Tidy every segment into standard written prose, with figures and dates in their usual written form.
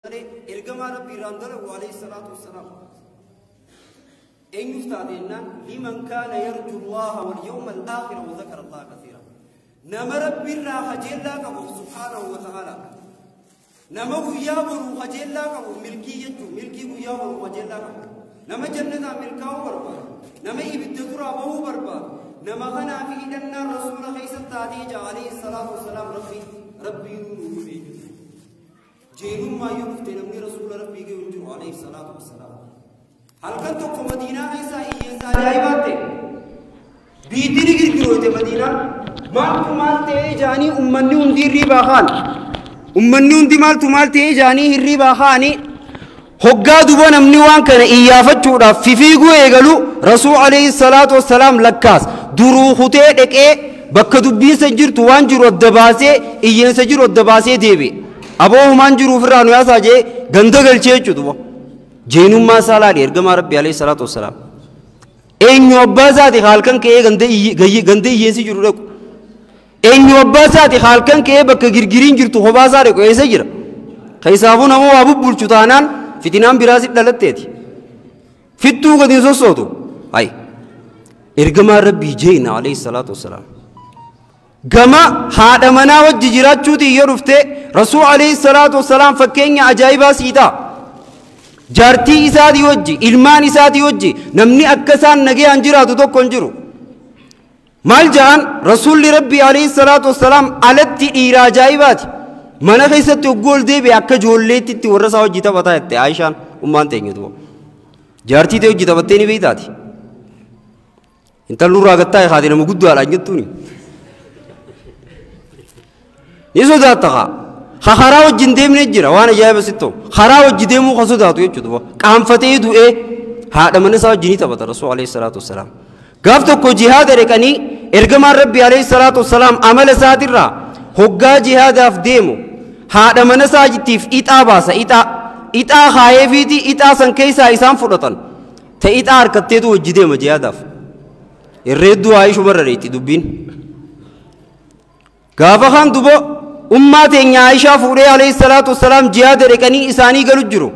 Ergamaa Rabbii irraan dalagu alayhi salaatu wassalaam. Eenyuuf taate jennaan liman kaana yarju Allaha wal yawma al-aakhira wa dhakara Allaha kathiira. Nama Rabbi irraa kajeellaa qabu subhaanahu wa ta'aala. Nama guyyaa boruu kajeellaa qabu milkii jechuun milkii guyyaa boruu kajeellaa qabu. Nama jannataa milkaa'uu barbaadu. Nama ibidda duraa bahuu barbaadu. Nama kanaa fi hidhannaan rasuula keessa taatee jira alayhi salaatu wassalaam Rabbii nuu dhufee jiru. Jeenummaa yoo dhufte namni rasuula Rabbii ga'u hin jiru alayhi salaatu wassalaam. Halkan tokko Madiinaa keessaa hiyyeessa ajaa'ibaa ta'e. Biitti ni girgiroote Madiinaan. Maaltu maal ta'ee jaanii uummanni hundi hirriibaa kaan. Uummanni hundi maaltu maal ta'ee jaanii hirriibaa kaanii. Hoggaa duba namni waan kana iyyaafachuudhaaf fifiiguu eegalu rasuul alayhi salaatu wassalaam lakkaas duruu kutee dhaqee bakka dubbiinsa jirtu waan jiru adda baasee iyyeensa jiru adda baasee deebi'e. Aboo humaan jiru ofirraa nu yaasaa jee ganda galchee jechuudha. Jeenummaa isaa laali ergamaa Rabbii alayhi salaatu wassalaam. Eenyu abbaa isaati halkan ka'ee ganda iyyeensi jiru dhaqu. Eenyu abbaa isaati halkan ka'ee bakka girgiriin jirtu kophaa isaa dhaqu eessa jira? Keessaafuu nama waa bubbulchu taanaan fitinaan biraa si dhalatteeti. Fittuu gadi hin sossootu. Hayi. Ergamaan Rabbii jeena alayhi salaatu wassalaam. Gama haadha manaa wajji jiraachuutiin yoo dhufte rasuul alayhi salaatu wassalaam fakkeenya ajaa'ibaa sii ta'a. Jaartii isaatii wajji ilmaan isaatii wajji namni akka isaan nagayaan jiraatu tokko hin jiru. Maal ja'an rasuulli Rabbii alayhi salaatu wassalaam alatti dhiira ajaa'ibaati. Mana keessatti hogguu ol deebi'e akka ijoolleetti warra isaa wajji taphataa jette Aayishaan ummaan teenyutu. Jaartii ta'e wajji taphattee ni beektaati. Intalli nurraa gattaa haati nama guddaadhaan jettuuni. Ni sodaatta kaa. Karaa wajjin deemnee jira waan ajaa'iba sitti ta'u. Karaa wajji deemuu kan sodaatu jechuudha. Qaanfatee du'ee haadha mana isaa wajjin ni taphata rasuul alayhi salaatu wassalaam. Gaaf tokko jihaada dhaqanii ergamaan Rabbii alayhi salaatu wassalaam amala isaatirraa hoggaa jihaadaaf deemu haadha mana isaatiif ixaa baasa ixaa. Ixaa kaayeefiiti ixaa san keessaa isaan fudhatan. Ta ixaa harkatteetu wajji deema jihaadaaf. Irreedduu Aayishumarra dheetti dubbiin. Gaafa kan dubo ummaa teenya Aayishaa fuudhee alayhi salaatu wassalaam jihaada dhaqanii isaanii galu jiru.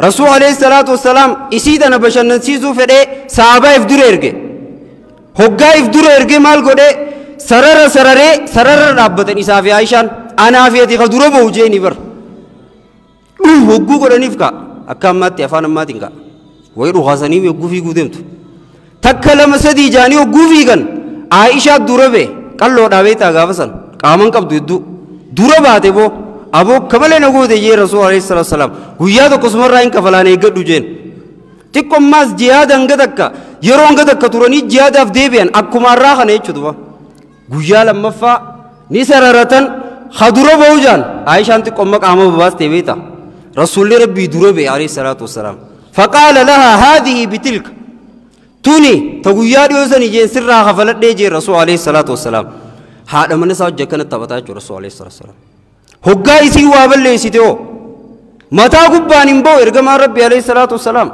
Rasuul alayhi salaatu wassalaam isii tana bashannansiisuu fedhee sahabaa if dura erge. Hoggaa if dura erge maal godhee sarara sararee sarara dhaabbatan isaa fi Aayishaan anaa fi ati ka dura bahu jeeni bar. Hogguu godhaniif ka'a akka ammaatti afaan ammaatiin ka'a. Wayii dhukaasanii hogguu fiiguu deemtu. Takka lama sadii jaanii hogguu fiigan Aayishaa dura ba'e qalloodhaa beektaa gaafa san qaaman qabdu hedduu dura baate boo aboo kamalee na goote jee rasuul alayhi salaatu wassalaam guyyaa tokko sumarraa hin kafalaan eeggadhu jeen. Xiqqommaas jihaada hanga takka yeroo hanga takka turanii jihaadaaf deebi'an akkuma har'aa kana jechuudha. Guyyaa lammaffaa ni sararatan ha dura ba'u jaan Aayishaan xiqqomma qaama babaastee beekta. Rasuulli Rabbii dura ba'e alayhi salaatu wassalaam. Faqaala lahaa haadhihi bitilka. Tuni ta guyyaa dhiyoo sanii jeen sirraa kafaladhee jeen rasuul alayhi salaatu wassalaam. Haadha mana isaa hojii akkanatti taphataa jechuudha rasuul alayhi salaatu wassalaam. Hoggaa isii waa balleessite hoo mataa gubbaan hin ba'u ergamaan Rabbii alayhi salaatu wassalaam.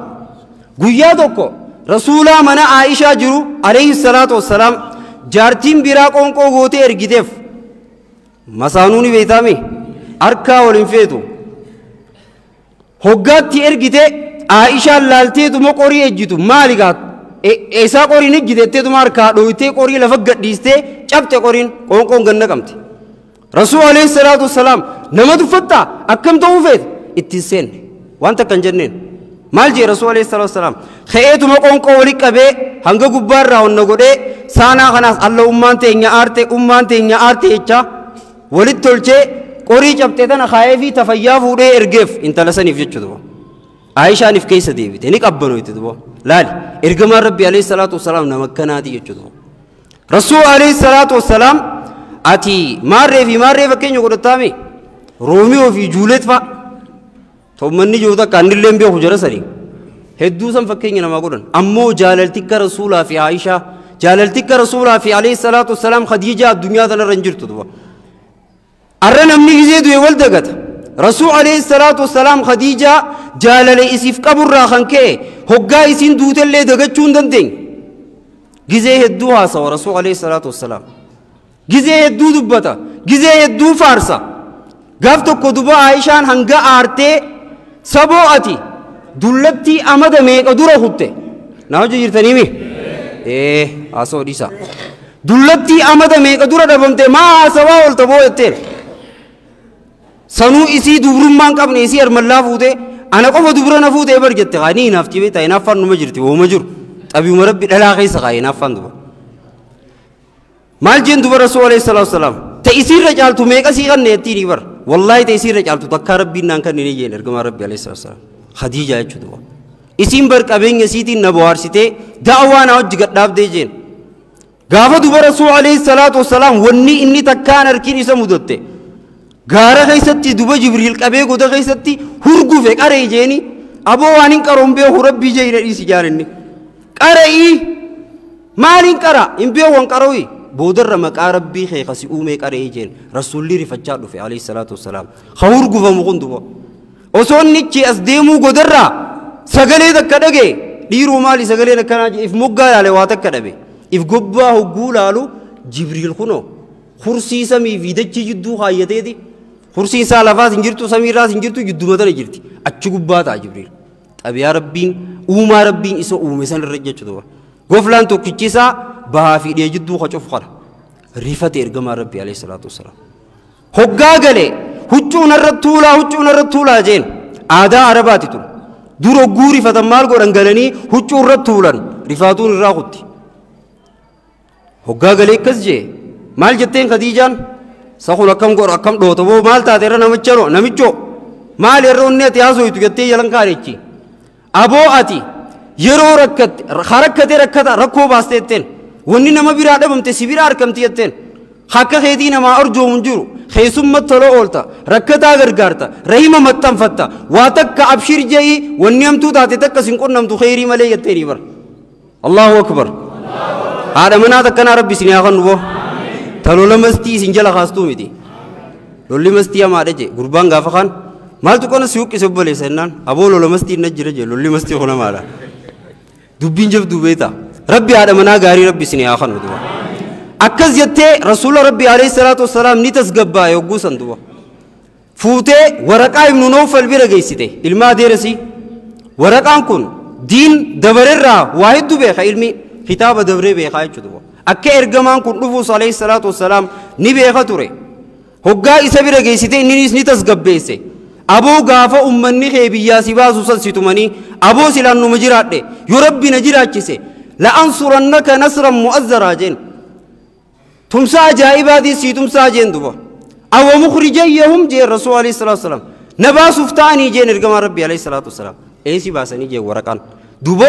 Guyyaa tokko rasuulaa mana Aayishaa jiru alayhi salaatu wassalaam jaartiin biraa qoonqoo gootee ergiteef masaanuu ni beektaami harkaa wal hin feetu. Hoggaatti ergite Aayishaan laalteetuma qorii ejjitu maali gaa isaa qoriin ejjiteetteetuma harkaa dhooytee qorii lafa gadhiistee cabxe qoriin qoonqoon ganna qabte. Rasuul alayhi salaatu wassalaam nama tuffattaa akkam ta'uu feete ittiin seenne waan takka hin jenneen. Maal jee rasuul alayhi salaatu wassalaam ka'eetuma qoonqoo walitti qabee hanga gubbaarraa onna godhee saanaa kanaas alla ummaan teenya aarte ummaan teenya aarte jechaa walitti tolchee qorii cabxe tana kaayee fi tafayyaa fuudhee ergeef intala saniif jechuudha. Aayishaan if keessa deebite ni qabbanoo itti duba. Laali ergamaan Rabbii alayhi salaatu wassalaam nama akkanaati jechuudha. Rasuul alayhi salaatu wassalaam ati maarree fi maarree fakkeenya godhattaame Roomiyoo fi Juuleet fa'a. Tommanni jiru takka annillee hin beeku jara sanii. Hedduu san fakkeenya namaa godhan. Ammoo jaalaltikka Rasuulaa fi Aayishaa jaalaltikka Rasuulaa fi alayhi salaatu wassalaam Khadiijaa addunyaa tanarra hin jirtu duba. Arra namni gizee du'e wal dagata. Rasuul alayhi salaatu wassalaam Khadiijaa jaalala isiif qaburraa kan ka'e hoggaa isiin duutellee dagachuu hin dandeenye. Gizee hedduu haasawa Rasuul alayhi salaatu wassalaam. Gizee hedduu dubbata. Gizee hedduu faarsa. Gaaf tokko duba Aishaan hanga aartee saboo ati dullattii amada meeqa dura kutte na hojii jirtanii mi haasoo dhiisa dullattii amada meeqa dura dhabamte maa haasawaa oolta boo jetteen sanuu isii dubrummaan qabne isii armallaa fuute ana qofa dubra na fuute bar jette kaa ni hinaafti beektaa hinaaffaan numa jirti wooma jiru xabiuma rabbi dhalaa keessa kaa hinaaffaan duba maal jeen duba rasuul alayhi salaatu wasalaam ta isiirra caaltu meeqa sii kanne jettiin bar wallahi ta isiirra caaltu takkaa rabbiin naan kanneen jeen ergamaa rabbi alayhi salaatu wasalaam Khadiija jechuudha duba isiin bar qabeenya isiitiin na bohaarsitee da'awaa na hojii gadhaabdee jeen gaafa duba rasuul alayhi salaatu wasalaam wanni inni takkaan harkiin isa mudatte gaara keessatti duba Jibriil qabee goda keessatti hurgufe qaree jeeni aboo waan hin qaroon beeku rabbii jee na dhiisi jaan inni qara'ii maaliin qara hin beeku waan qara'uyi boodarra maqaa rabbii kee kasi uumee qara'ii jeen rasuulli rifachaa dhufe alayhi salaatu wasalaam ka hurgufamu kun duba osoo inni achi as deemuu godarraa sagalee takka dhage dhiiruu maali sagaleen akkanaa if moggaa laale waa takka dhabe if gobbaa hogguu laalu Jibriil kunoo kursii samii fi dachii jidduu kaayyateeti kursiin isaa lafaas hin jirtu samiirraas hin jirtu jidduma tana jirti achi gubbaa ta'a Jibriil xabiyaa rabbiin uumaa rabbiin isa uume san irra jechuudha goflaan tokkichi isaa bahaa fi dhiya jidduu ka cufu kana rifate ergamaa rabbii alayhi salaatu wasalaam hoggaa galee huccuu narra tuulaa huccuu narra tuulaa jeen aadaa arabaati tun dur hogguu rifatan maal godhan galanii huccuu irra tuulan rifaatuun irraa kutti hoggaa galee akkas jee maal jetteen Khadiijaan sakun akkam godhu akkam dhoota boo maal taate irra namicha namichoo maal irra onni ati haasoytu jettee jalan kaarechi aboo ati yeroo rakkatte rakkate rakkata rakkoo baaste jetteen wanni nama biraa dhabamte si biraa argamti jetteen akka keetii namaa arjoomu hin jiru keessumma tola oolta rakkataa gargaarta rahima maxxanfatta waa takka abshir je'i wanni hamtuu taate takka sin qunnamtu kheyrii malee jetteeni bara Allahu akbar haadha manaa takkanaa rabbi isin haa kennu boo ta lola mastii isin jala kaastuu miti lolli mastii hamaadha jee gurbaan gaafa kaan maaltu qona si huqqise obboleessa jennaan aboo lola mastii na jira jee lolli mastii kun hamaadha dubbiin jabduu beektaa rabbi haadha manaa gaarii rabbi isin haa kennu duba akkas jettee rasuula rabbi alayhi salaatu wasalaam ni tasgabbaa'e hogguu san duba fuutee waraqaa ibnu Nawfal bira geessite ilma adeerasii waraqaan kun diin dabarerraa waa hedduu beeka ilmi kitaaba dabree beekaa jechuudha akka ergamaan kun dhufuus alayhi salaatu wasalaam ni beeka ture hoggaa isa bira geessite inninis ni tasgabbeesse aboo gaafa ummanni kee biyyaa si baasu san si tumanii aboo silaan numa jiraadhe yoo rabbi na jiraachise la'ansurannaka nasran mu'azzaraa jeen tumsa ajaa'ibaatiin sii tumsaa jeen duba awa mukhrijayyahum jeen rasuul alayhi salaatu wasalaam na baasuuf ta'anii jeen ergamaan rabbi alayhi salaatu wasalaam eessi baasanii jeen waraqaan dubo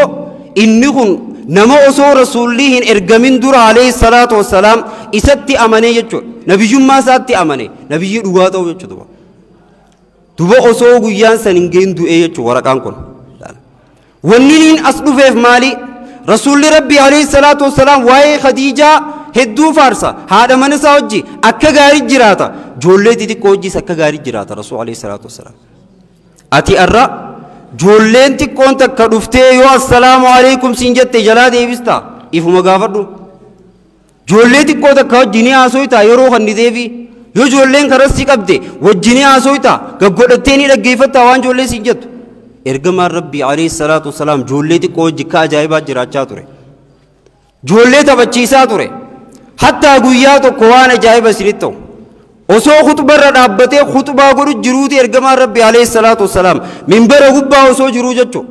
inni kun nama osoo rasuulli hin ergamin dura alayhi salaatu wasalaam isatti amanee jechuudha nabiyyummaa isaatti amane nabiyyi dhugaa ta'u jechuudha duba osoo guyyaan san hin geenye du'ee jechuudha waraqaan kun wanni niin as dhufeef maali rasuulli rabbi alayhi salaatu wasalaam waa'ee Khadiijaa hedduu faarsa haadha mana isaa hojii akka gaarii jiraata joollee xixiqqoo hojiis akka gaarii jiraata rasuul alayhi salaatu wasalaam ati arra joolleen xiqqoon takka dhuftee yoo assalaamu alaykum siin jette jalaa deebistaa ifuma gaafadhu joollee xiqqoo takka wajji ni haasoytaa yeroo kanniteefi yoo joolleen karas si qabde wajji ni haasoytaa gaggodhattee ni dhaggeeffattaa waan joollee siin jettu ergamaan rabbii alayhi salaatu wasalaam joollee xiqqoo wajji akka ajaa'ibaa jiraachaa ture joollee taphachiisaa ture hattaa guyyaa tokko waan ajaa'iba isinitti ta'u osoo khuxbarra dhaabbatee khuxbaa godhu jiruuti ergamaan rabbi alayhi salaatu wasalaam minbara gubbaa osoo jiruu jechuudha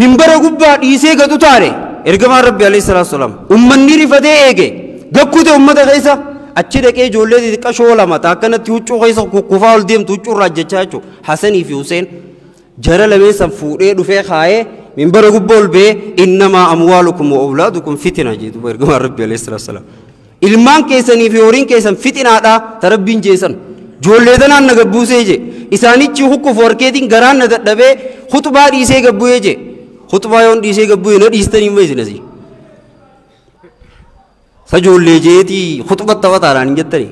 minbara gubbaa dhiisee gad utaale ergamaan rabbi alayhi salaatu wasalaam ummanni rifatee eege gakkute ummata keessa achi dhaqee ijoollee xixiqqashoo lama ta akkanatti huccuu keessa kukkufaa ol deemtu huccuu irraa ajjechaa jechuudha Hasanii fi Huseen jara lameen san fuudhee dhufee kaayee minbara gubbaa ol ba'ee innamaa amwaalukum wa awlaadukum fitina jedhu ergamaan rabbi alayhi salaatu wasalaam ilmaan keessanii fi horiin keessan fitinaadha ta rabbiin jeesan joollee tanaan na gabbuusee je isaanichi hukkufu harkeetiin garaan na dadhabee khuxbaa dhiisee gabbu'ee je khuxbaa yoon dhiisee gabbu'ee na dhiistanii ma isin asii sa joollee jeetii khuxba taphataadhaan hin jettanii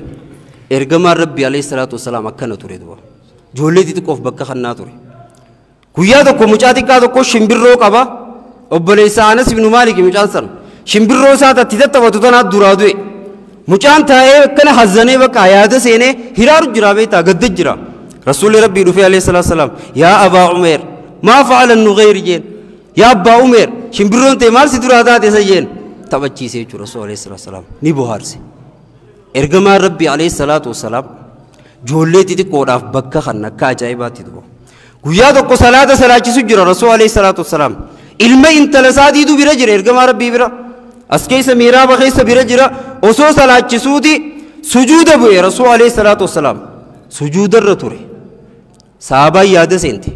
ergamaan rabbi alayhi salaatu wasalaam akkana ture duba joollee xixiqqoof bakka kannaa ture guyyaa tokko mucaa xiqqaa tokko shimbirroo qaba obboleessa Anas ibnu Maalik mucaan san shimbirroo isaa tatti tattaphatu tanaat duraa du'e Mucaan taa'ee akkana hazzanee bakka yaada seenee hiraaru jira beektaa gadda jira. Rasuulli Rabbii dhufee alayhi salaatu wasalaam yaa Abaa Umeer maa fa'ala nughayr jeen yaa Abbaa Umeer shimbirroon ta'e maal si duraa taate isa jeen taphachiise jechuudha Rasuul alayhi salaatu wasalaam ni bohaarse. Ergamaan Rabbii alayhi salaatu wasalaam ijoollee xixiqqoodhaaf bakka kan akka ajaa'ibaatti duba. Guyyaa tokko salaata salaachisu jira Rasuul alayhi salaatu wasalaam. Ilma intala isaatiitu bira jira ergamaa Rabbii bira. As keessa miiraaba keessa bira jira osoo salaachisuuti sujuuda bu'e Rasuul alayhi salaatu wasalaam. Sujuudarra ture. Saabaan yaada seente.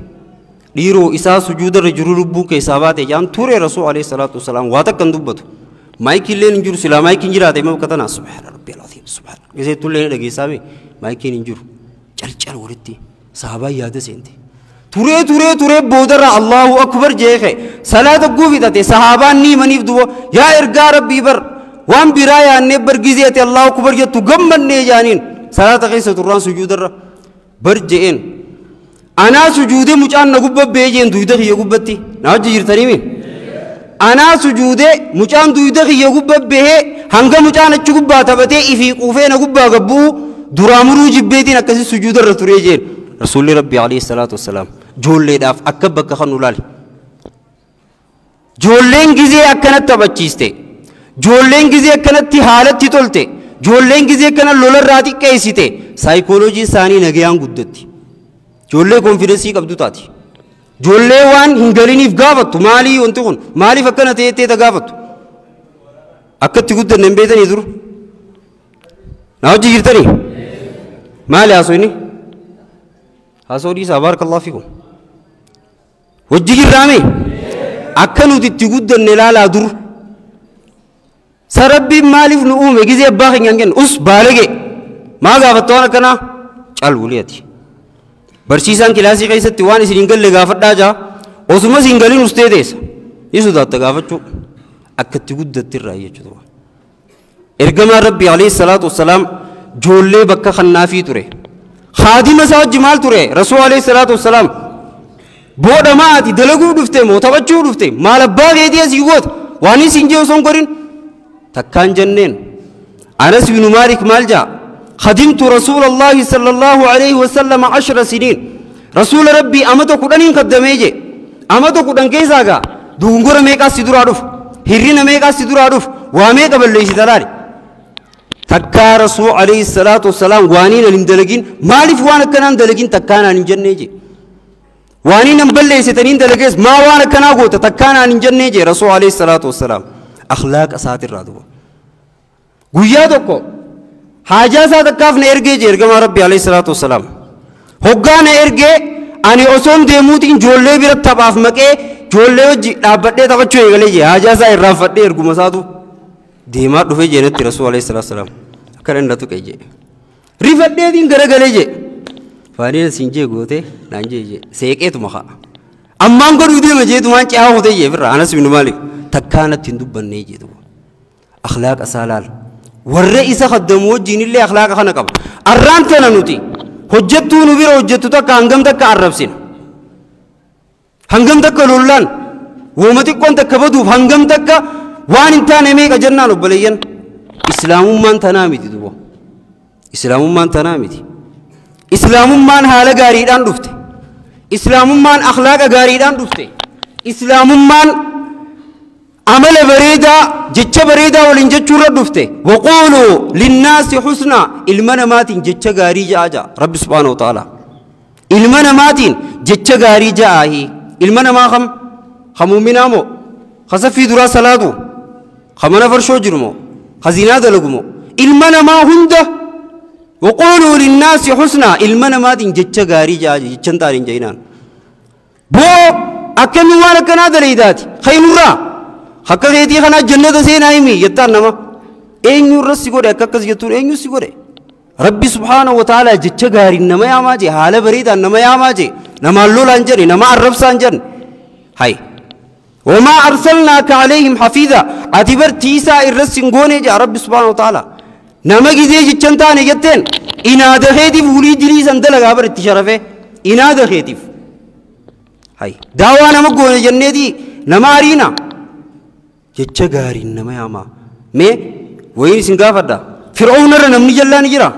Dhiiroo isaa sujuudarra jiru lubbuu keessaa baate jaan ture Rasuul alayhi salaatu wasalaam waa takka hin dubbatu. Maayikiin hin jiru silaa maayikiin jiraate immoo bakka tanaa subhaana rabbi alazim subhaana. Geessettullee ni dhageessaa mee maayikiin hin jiru. Calcal walitti saabaan yaada seente. Turee turee turee boodarra Allahu akbar jeeqe salaata guufidhate sahaabaan ni himaniif duba yaa ergaa Rabbii bar waan biraa yaannee bar gizee ati Allahu akbar jettu gammannee jaaniin salaata keessa turraan sujuudarra bar je'een. Anaa sujuudee mucaan na gubba bee jeen duyda kiyya gubbatti na wajji jirtanii mi? Anaa sujuudee mucaan duyda kiyya gubba bahee hanga mucaan achi gubbaa taphatee ifii quufee na gubbaa gabbuu duraa muruu jibbeetiin akkasii sujuudarra turee jeen. Rasuulli Rabbii alayhi salaatu wasalaam ijoolleedhaaf akka bakka kan nu laale. Ijoolleen gizee akkanatti taphachiiste. Ijoolleen gizee akkanatti haalatti tolte. Ijoolleen gizee akkana lolarraa xiqqeessite. Saayikooloojii isaanii nagayaan guddatti. Ijoollee konfidensii qabdu taati. Ijoollee waan hin galiniif gaafattu maalii wanti kun maaliif akkana ta'ee ta'e gaafattu. Akkatti guddanne hin beektanii dur. Na hojii jirtanii? Maali haasoo inni? Haasoo dhiisaa baarakallahu fiikum. Hojii jirraame? Akka nuti itti guddanne ilaalaa dur. Sarabbiin maaliif nu uume gizee abbaa keenya hin kennu? Us baalege. Maa gaafattu waan akkanaa? Cal waliati. Barsiisaan kilaasii keessatti waan isin hin galle gaafadhaa jaa. Osuma isin galin ustee teessa. Ni sodaatta gaafachuu. Akka itti guddatti irraa jechuudha. Ergamaan Rabbii alayhi salaatu wasalaam ijoollee bakka kannaafii ture. Haadima isaa wajji maal ture? Rasuul alayhi salaatu wasalaam. Booda maati dalaguu dhufte moo taphachuu dhufte maal abbaa keetii asii goota waan isin jee osoo hin godhin takkaan jenneen. Anas bin Maalik maal jaa? خدمت رسول الله صلى الله عليه وسلم 10 سنين. رسول ربي أمتو كدنين قدميجي أمتو كدن كيساغا دونغور ميقا سيدور عرف هرين ميقا سيدور عرف واميقا بليش دلالي تكا رسول عليه الصلاة والسلام وانين الاندلقين مالف وانا كنان دلقين تكانا نجنيجي وانين بليش تنين دلقيس ما وانا كنا قوتا تكانا نجنيجي رسول عليه الصلاة والسلام. أخلاق أساتر رادو قيادوكو حاجة ساتكاف نيرجي جرجما ربي عليه الصلاة والسلام. هجان نيرجي أني أصوم ديموتين جولة بيرت تباف مكة جولة أبدي تبى شو يقولي جي حاجة سا إرافة دير قمصادو ديما دفع جنة رسول عليه الصلاة والسلام. كرن رتو كيجي. رفت دين غرق ليجي. فاني سينجي قوته نانجي جي سيكة تمخا. أمان قرودي ودي مجيء تمان كيا هوته جي فر أنا سمينو مالك تكانت تندب بني جي تو. أخلاق أسالال. والرئيس خدمو جين اللي أخلاق خنا قبل. الران تنا نوتي. حجتو نبير حجتو تك هنگم تك عرب سين. هنگم تك لولان. ومتي كون تك بدو هنگم تك وان انتان ميك أجرنا نبليين. إسلام من تنامي تدو. إسلام من تنامي تي. إسلام من حال غاريدان دفته. إسلام من أخلاق غاريدان دفته. إسلام من عمل بريدة جتش بريدة ولين جتش ردفته. وقولوا للناس حسنا المنا ماتين جتش غاري جاء رب سبحانه وتعالى. المنا ماتين جتش غاري جاء هي المنا ما خم خمو منامو خسفي درا صلاتو خمنا فرشو جرمو خزينة دلقمو المنا ما هنده. وقولوا للناس حسنا المنا ماتين جتش غاري جاء جتش تارين جينان بو أكمل وانا كنا دليداتي خير حقا خيتي خنا جنة سينا ايمي يتان نما اينيو رس سيغوري اكاكس يتون اينيو سيغوري ربي سبحانه وتعالى جتش غاري نما ياماجي حالة بريدا نما ياماجي نما اللولان جري نما الربسان جن هاي وما أرسلناك عليهم حفيظا أتبر تيسا الرس سنغوني جا ربي سبحانه وتعالى نما جزي جتشنتاني جتين إنا دخيتي فولي جليسان دلقا بر اتشرفه إنا دخيتي هاي دعوانا مقوني جنتي نما أرينا جتش غاري نما ياما مي وين سنغافدا Fir'aawna irra namni jallaa ni jira.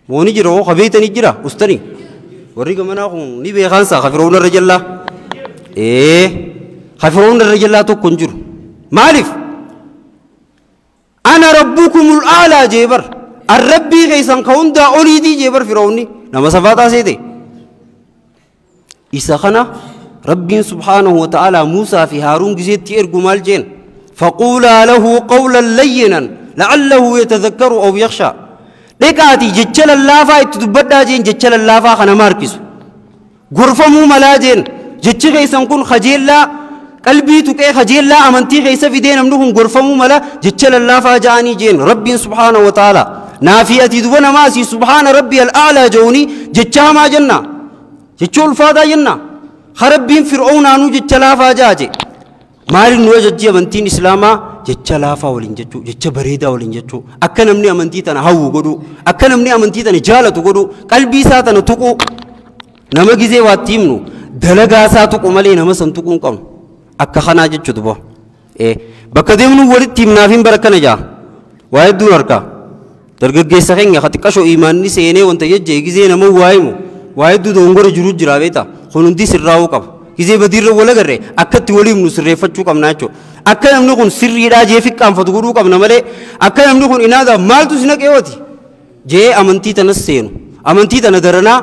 Mooni jira hoo kabeeytanii jira ustanii. Warri gamanaa kun ni beekansa ka Fir'aawna irra jallaa. Ka Fir'aawna irra jallaa tokko hin jiru. Maaliif? Ana rabbukumul aalaa jee bar. Arrabbii keessan ka hundaa oliitii jee bar Fir'aawni. Nama safaaxaa seete. Isa kana Rabbiin subhaanahu wa ta'aalaa Muusaa fi Haaruun giseetti ergu maal jeen? فقولا له قولا لينا لعله يتذكر أو يخشى. دقاتي جتشل اللافا اتدبدا جين جتشل اللافا خنا ماركسو. غرفمو ملا جين جتش غيسن كن خجيلا قلبي تقي خجيلا أمنتي غيسة في دين أمنهم غرفمو ملا جتشل اللافا جاني جين ربي سبحانه وتعالى نافيتي دون ماسي سبحان ربي الأعلى جوني جتشا ما جنة جتشول فادا جنة خربين فرعون أنو جتشلافا جاجي. Maaliin nu ajajji amantiin Islaamaa jecha laafaa waliin jechuu, jecha bareedaa waliin jechuu, akka namni amantii tana hawwu godhuu, akka namni amantii tana jaalatu godhuu, qalbii isaa tana tuquu. Nama gizee waatti himnu dalagaa isaa tuqu malee nama san tuquu hin qabnu. Akka kanaa jechuutu bahu. Bakka deemnu walitti himnaaf hin barakkana jaa. Waa hedduun harkaa. Dargaggeessa keenya ka xiqqashoo imaanni seenee wanta jejjee gizee nama waa himu waa hedduu dogongora jiru jira beektaa. Kun hundi sirraa'uu qaba. Gizee badiirra wal agarre akkatti waliin nu sirreeffachuu qabna jechuudha. Akka namni kun sirriidhaa jee fiqqaanfatu godhuu qabna malee akka namni kun inaadaaf maaltu si naqee hooti jee amantii tanas seenu. Amantii tana daranaa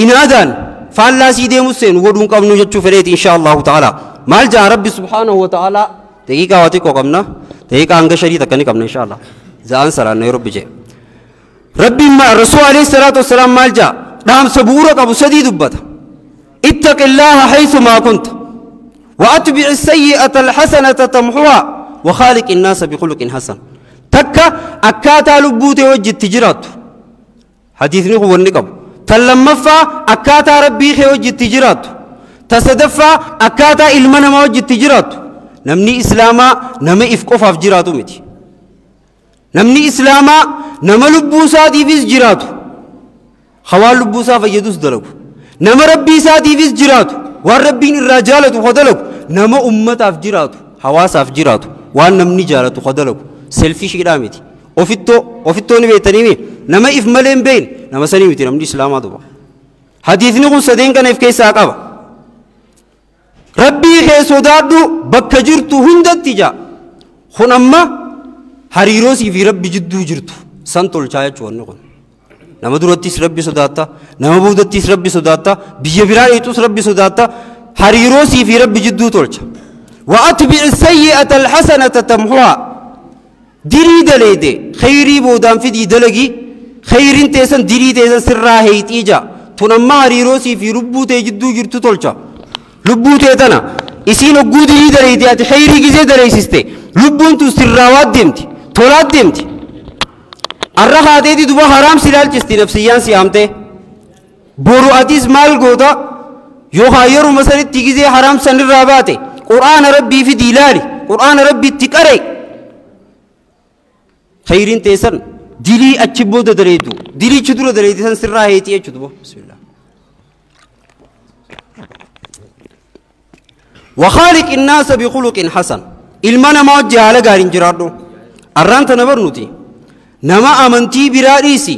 inaadaan faallaa sii deemus seenu godhuu hin qabnu jechuu fedheeti insha Allahu ta'ala. Maal jaa Rabbi subhaanahu wa ta'ala daqiiqaa waa xiqqoo qabna. Daqiiqaa hanga shanii takka ni qabna insha Allah. Za'aan salaanna yoo Rabbi jee. Rabbiin Rasuul alayhi salaatu wassalaam maal jaa dhaamsa bu'uura qabu sadii dubbata. اتق الله حيثما كنت وأتبع السيئة الحسنة تمحوها وخالق الناس بخلق حسن. تكا أكاتا لبوتي وجه التجرات حديثني هو النقب تلمفا أكاتا ربي وجه التجرات تصدفا أكاتا إلمنا ما وجه التجرات. نمني إسلاما نما إفقفا في جراتو متي. نمني إسلاما نما لبوسا ديفيز جراتو خوال لبوسا فيدوس دلقو نما ربي ساتي فيز جراتو وان ربين الرجالة خدلك نما أمتا في جراتو حواسا في جراتو وان نمني جالتو خدلك سيلفي شيرامتي أوفيتو نبيتني نما إف ملين بين نما سنيمتي نمني إسلاما دوبا. حديث نقول سدين كان إف كيسا أقابا ربي خيسو دادو بكجرتو هندت تجا خنما هريروسي في ربي جدو جرتو سنتول شاية شوان نقول nama durattis Rabbi sodaata, nama boodattis Rabbi sodaata, biyya biraa dheetus Rabbi sodaata, hariiroo sii fi Rabbi jidduu tolcha. وأتبع السيئة الحسنة تمحوها. dirii daleede khayrii boodaan fidii dalagi khayriin teessan dirii teessan sirraa heeyxii jaa. Tun amma hariiroo sii fi lubbuu tee jidduu jirtu tolcha. Lubbuu tee tana isiin hogguu dirii daleede ati khayrii gizee daleessiste lubbuun tun sirraa waat deemti tolaat deemti. Arra haateeti duba haraam si ilaalchisti nafsiyyaan si haamte. Boru atis maal goota yookaan yeruma sanitti gizee haraam sanirraa baate quraana Rabbii fi diilaali quraana Rabbiitti qaree khayriin teessan dilii achi booda daleetu dilii achi dura daleetu san sirraa heetii jechuudha. Bismillah. وخالق الناس بخلق حسن. ilma namaa wajji haala gaariin jiraadhu. Arraan tana barnuti. Nama amantii biraa dhiisi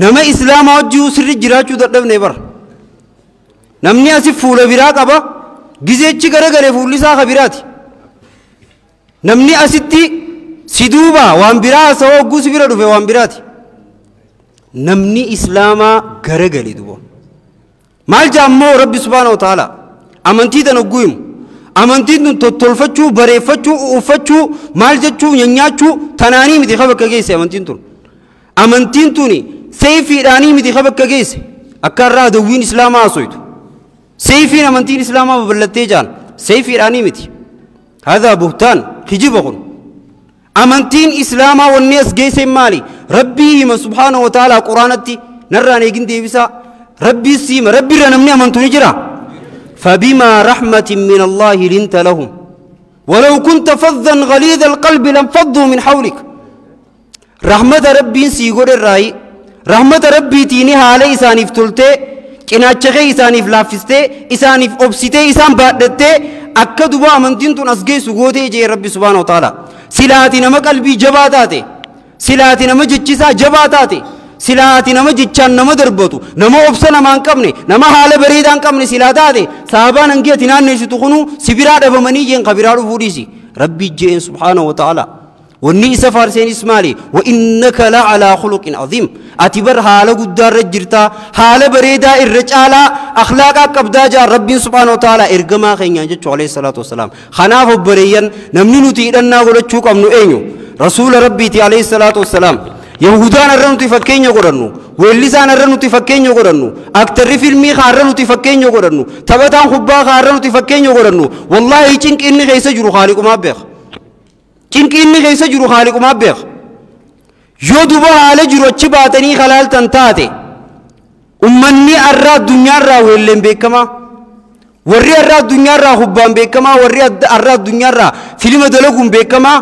nama islaamaa wajjii sirri jiraachuu dadhabne bar. Namni asi fuula biraa qaba gizeechi garagalee fuulli isaa ka biraati. Namni asitti si duuba waan biraa haasawaa hogguu si bira dhufe waan biraati. Namni islaamaa garagalee duuba. Maal jaa ammoo Rabbi subhaanahu wa ta'ala amantii tana hogguu himu. Amantiin tun tottolfachuu, bareeffachuu, uffachuu, maal jechuu, nyaachuu tanaanii miti ka bakka geesse amantiin tun. Amantiin tuni seefiidhaanii miti ka bakka geesse. Akka irraa dawwiin islaamaa haasoytu. Seefiin amantiin islaamaa babal'attee jaan seefiidhaanii miti. Haadha buhtaan kijiba kun. Amantiin islaamaa wanni as geesse maali? Rabbii hima subhaanahu wa ta'ala quraanatti narraan eegin deebisaa. Rabbii siima rabbiirra namni amantu ni jira. فبما رحمة من الله لنت لهم ولو كنت فظا غليظ القلب لانفضوا من حولك. رحمة ربي سيقول الرأي رحمة ربي تيني حالي إسانيف تلتي cinaacha isaaniif laaffistee isaaniif obsitee isaan baadhattee akka duba amantiin tun as geessu gootee jee Rabbi subhaanahu wa ta'ala. Silaati nama qalbii jabaa taate Silaati nama jechisaa jabaa taate, silaati nama jechaan nama darbatu, nama obsa namaa hin qabne, nama haala bareedaa hin qabne silaa taate, sahabaan hangi ati naanneessitu kunuu si biraa dhabamanii jeen ka biraa dhufuu dhiisi. Rabbi jeen subhaanahu wa ta'ala. Wanni isa faarseenis maali? Wa innaka la alaa khuluqin aziim. Ati bar haala guddaa irra jirtaa, haala bareedaa irra caalaa akhlaaqaa qabdaa jaa Rabbiin subhaanahu wa ta'ala ergamaa keenyaan jechuu alayhi salaatu wassalaam. Kanaaf obboleeyyan, namni nuti hidhannaa godhachuu qabnu eenyu? Rasuula Rabbiiti alayhi salaatu wassalaam. Yahudaan irra nuti fakkeenya godhannu, weellisaan irra nuti fakkeenya godhannu, aktarri filmii kaa irra nuti fakkeenya godhannu, taphataan kubbaa kaa irra nuti fakkeenya godhannu, wallaahi cinqi inni keessa jiru Khaaliqumaa beeka. Cinqi inni keessa jiru Khaaliqumaa beeka. Yoo duba haala jiru achi baatanii halaaltan taate, ummanni arraa addunyaarraa weelleen beekamaa, warri arraa addunyaarraa hubbaan beekamaa, warri arraa addunyaarraa filima dalaguun beekamaa,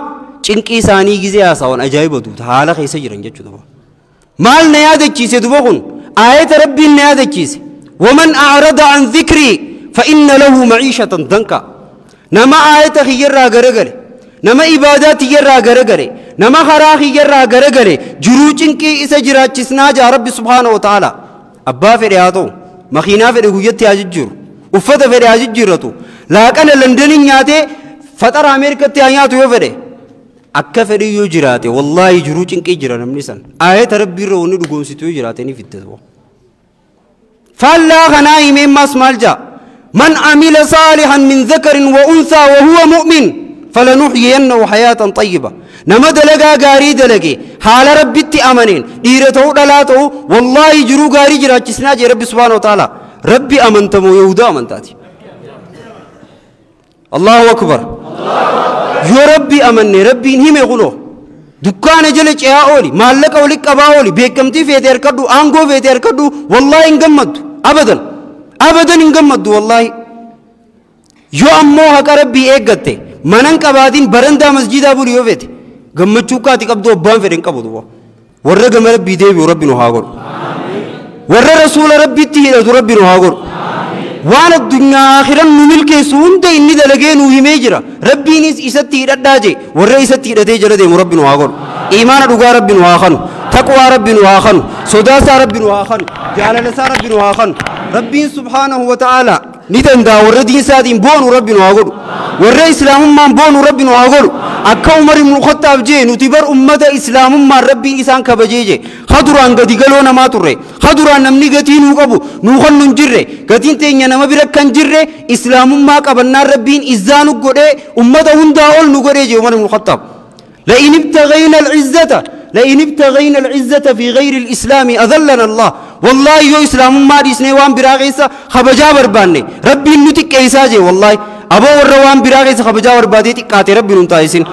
cinqii isaanii gizee haasawan ajaa'iba duuta haala keessa jiran jechuudha. Maal na yaadachiise duba kun? Aayata Rabbiin na yaadachiise. Waman a'rada an dhikrii fa inna lahu maciishatan danka. Nama aayata kiyyarraa garagale, nama ibaadaa tiyyarraa garagale, nama karaa kiyyarraa garagale, jiruu cinqii isa jiraachisnaa jaa Rabbi subhaanahu wa ta'ala. Abbaa fedhe haa ta'u, makiinaa fedhe guyyatti haa jijjiiru, uffata fedhe haa jijjiirratu, laaqana Londoniin nyaatee faxara Ameerikatti haa nyaatu yoo fedhe, akka fedhe yoo jiraate, wallaahi jiruu cinqii jira namni san. Aayata Rabbiirra wanni dhugoomsitu yoo jiraate ni fidda. Faallaa kanaa himee maas maal jaa? Man amila saalihan min dhakarin wa unthaa wa huwa mu'min falanuhyiyannahu hayaatan xayyiba. Nama dalagaa gaarii dalage haala Rabbitti amaneen, dhiira ta'uu dhalaa ta'uu, wallaahi jiruu gaarii jiraachisnaa jee Rabbi subhaanahu wa ta'ala. Rabbi amantamoo Yahudaa amantaati? Allahu akbar. Yoo Rabbi amanne, Rabbiin hime kunoo dukkaana jala ce'aa ooli, maallaqa walitti qabaa ooli, beekamtii feete harkadhu, aangoo feete harkadhu, wallaahi hin gammaddu abadan, abadan hin gammaddu wallaahi. Yoo ammoo haqa Rabbii eeggatte, manan qabaatiin barandaa masjiidaa buli yoo feete, gammachuu kaati qabdu abbaan fedhe hin qabu duba. Warra gama Rabbii deebi'u Rabbi nu haa godhu. Warra rasuula Rabbitti hidhatu Rabbi nu haa godhu. Waan addunyaa akhiran nu milkeessu hunda inni dalagee nu himee jira. Rabbiinis isatti hidhadhaa jee, warra isatti hidhatee jala deemu Rabbi nu haa godhu. Iimaana dhugaa Rabbi nu haa kanu. Taqwaa Rabbi nu haa kanu. Sodaasaa Rabbi nu haa kanu. Jaalalasaa Rabbi nu haa kanu. Rabbiin subhaanahu wa ta'ala ni danda'a. Warra diinsaatiin boonu Rabbi nu haa godhu. Warra islaamummaan boonu Rabbi nu haa godhu. Akka Umar ibn Khattaab jee, nuti bar ummata islaamummaan Rabbiin isaan kabajee jee. Ha duraan gadi galoo namaa turre, ha duraan namni gatii nuu qabu nuu kan nun jirre, gatiin teenya nama bira kan jirre, islaamummaa qabannaan Rabbiin izzaa nu godhee ummata hundaa ol nu godhee jee Umar ibn Khattaab. لئن ابتغينا العزة، لئن ابتغينا العزة في غير الإسلام أذلنا الله. والله يو إسلام ما ديسني وان براغيسا خبجا برباني ربي نتك إيساجي. والله أبو وروان براغيسا خبجا بربادي تكاتي ربي ننتايسين.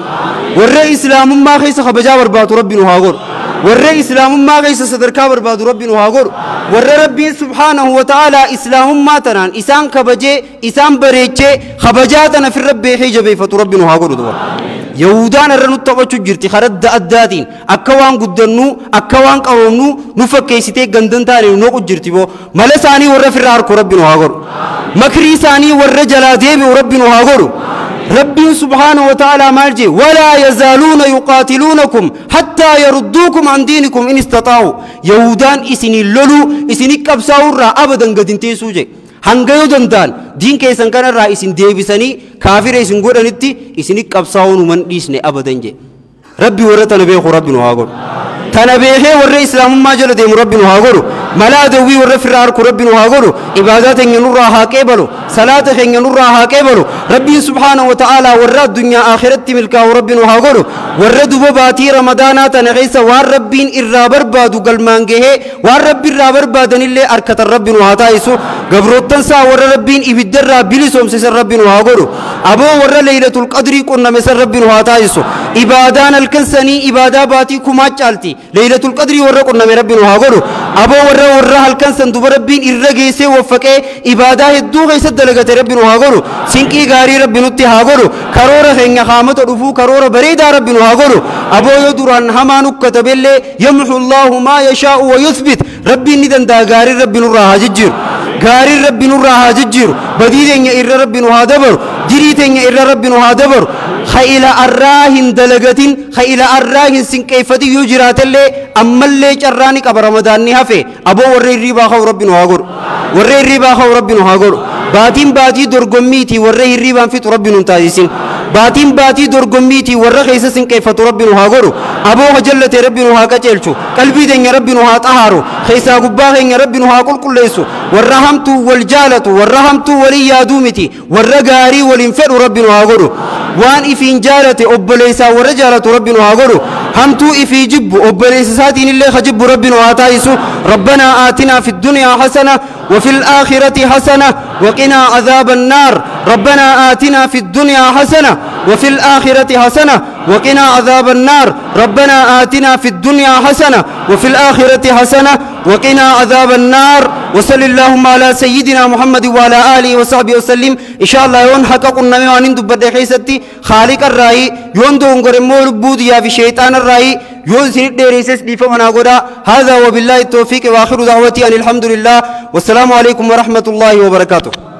ور إسلام ما خيس خبجا بربادو ربي نهاغور. ور إسلام ما خيس صدركا بربادو ربي نهاغور. ور ربي سبحانه وتعالى إسلام ما تنان إسان خبجي إسان بريتشي خبجاتنا في الرب حجبي فتو ربي نهاغور دوا. Yahudaan irra nutti taphachuu jirti karaa addaatiin, akka waan guddannu, akka waan qaroomnu nu fakkeessitee gandan taane nu noqu jirti boo. Mala isaanii warra firraa harku Rabbi nu haa godhu. Makrii isaanii warra jalaa deebi'u Rabbi nu haa godhu. Rabbiin subhaanahu wa ta'ala maal jee? Walaa yazaaluuna yuqaatiluunakum hattaa yarudduukum an diinikum in istataa'u. Yahudaan isinii loluu isinii qabsaa'uu irraa abadan gad hin teessuu jee. Hanga yoo danda'an diin keessan kanarraa isin deebisanii kaafira isin godhanitti isinii qabsaa'uu numan dhiisne abadan jee. Rabbi warra tana beeku Rabbi nu haa godhu. Tana beekee warra islaamummaa jala deemu Rabbi nu haa godhu. Mala adawwii warra firraa harku Rabbi nu haa godhu. Ibaadaa teenya nurraa haa qeebalu. Salaata keenya nurraa haa qeebalu. Rabbiin subhaanahu wa ta'ala warra addunyaa akhiratti milkaa'u Rabbi nu haa godhu. Warra duba baatii Ramadaanaa tana keessa waan Rabbiin irraa barbaadu galmaan gahee waan Rabbi irraa barbaadanillee harkatan Rabbi nu haa taa'isu. Gabroottan isaa warra Rabbiin ibiddarraa bilisoomsisan Rabbi nu haa godhu. Aboo warra Laylatul Qadrii qunname san Rabbi nu haa taa'isu. Ibaadaan halkan sanii ibaadaa baatii kumaa caalti. Laylatul Qadrii warra qunname Rabbi nu haa godhu. Aboo warra halkan san duba Rabbiin irra geessee waffaqee ibaadaa hedduu keessatti dalagate Rabbi nu haa godhu. Sinqii gaarii Rabbi nutti haa godhu. Karoora keenya haamata dhufuu karoora bareedaa Rabbi nu haa godhu. Aboo yoo duraan hamaa nu katabellee yamhu Allahu maa yashaa'u wa yuthbit. Rabbiin ni danda'a, gaarii Rabbi nurraa haa jijjiiru. Gaariin Rabbi nurraa haa jijjiiru. Badii teenya irra Rabbi nu haa dabaru. Dirii teenya irra Rabbi nu haa dabaru. Khayla arraa hin dalagatin, khayla arraa hin sinqeeffatin yoo jiraatellee ammallee carraa ni qaba. Ramadaanni hafe aboo warra hirriibaa ka'u Rabbi nu haa godhu. Warra hirriibaa ka'u Rabbi nu haa godhu. Baatiin baatii dorgommiitii, warra hirriibaan fixu Rabbi nu hin taasisin. Baatiin baatii dorgommiitii, warra keessa sinqeeffatu Rabbi nu haa godhu. Aboo hojjallate Rabbi nu haa qaceelchu. Qalbii teenya Rabbi nu haa xahaaru. Keessaa gubbaa keenya Rabbi nu haa qulqulleessu. Warra hamtuu wal jaalatu, warra hamtuu walii yaaduu miti, warra gaarii waliin fedhu Rabbi nu haa godhu. Waan ifiin jaalate obboleessaa warra jaalatu Rabbi nu haa godhu. Hamtuu ifii jibbu obboleessa isaatiin illee ka jibbu Rabbi nu haa taasisu. ربنا آتنا في الدنيا حسنة وفي الآخرة حسنة وقنا عذاب النار. ربنا آتنا في الدنيا حسنة وفي الآخرة حسنة وقنا عذاب النار. ربنا آتنا في الدنيا حسنة وفي الآخرة حسنة وقنا عذاب النار. وصل اللهم على سيدنا محمد وعلى آله وصحبه وسلم. إن شاء الله يون حقق النبي وان دبت خيستي خالق الرأي، يون دون غرمو لبوديا في شيطان الرأي، يون سنت ديريسس ديفمنا غدا. هذا وبالله التوفيق، وآخر دعوتي أن الحمد لله، والسلام عليكم ورحمة الله وبركاته.